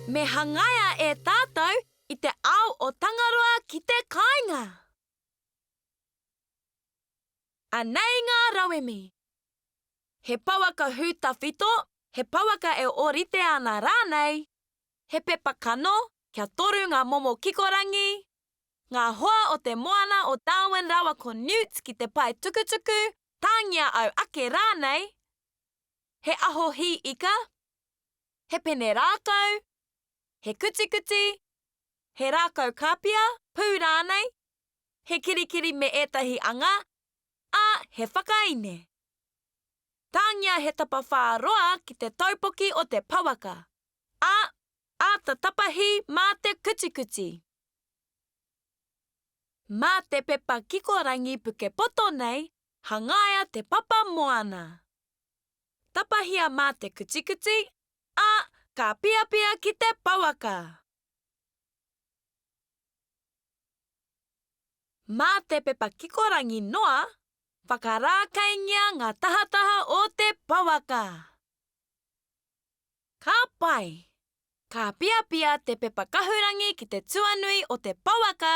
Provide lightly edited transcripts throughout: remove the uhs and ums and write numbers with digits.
Me hangaia e tātou i te ao o Tangaroa ki te kāinga. Anei ngā rauemi. He pouaka hū tawhito, he pouaka e ōrite ana rānei, he pepa kano, kia toru ngā momo kikorangi, ngā hoa o te moana o Darwin rawa ko Newt ki te pae tukutuku, tāngia au ake rānei, he aho hī ika, he pene rākau, he kutikuti, he rākau kāpia, pū rānei, he kirikiri me ētahi anga, ā, he whakaine. Tāngia he tapawhā roa ki te taupoki o te pouaka, ā, āta tapahi mā te kutikuti. Mā te pepa kikorangi pukepoto nei, hangaia te papa moana. Tapahia mā te kutikuti, ā, ka piapia ki te pouaka. Mā te pepa kikorangi noa, whakarākeingia ngā tahataha o te pouaka. Ka pai! Ka piapia te pepa kahurangi ki te tuanui o te pouaka.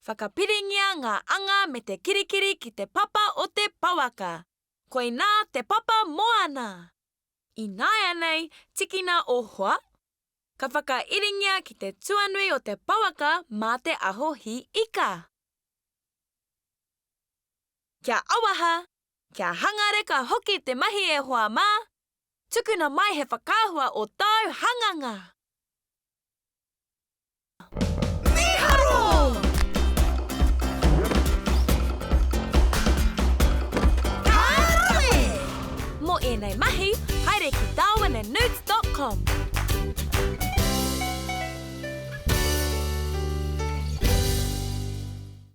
Whakapiringia ngā anga me te kirikiri ki te papa o te pouaka. Koinā te papa moana! Ināianei, tikina ō hoa, Ka whakairingia ki te tuanui o te pouaka mā te aho hī ika. Kia auaha, kia hangareka hoki te mahi e hoa mā, tukuna mai he whakaahua o tāu hanganga! Mīharo! Ka rawe! Mō ēnei mahi, haere ki darwinandnewts dot com.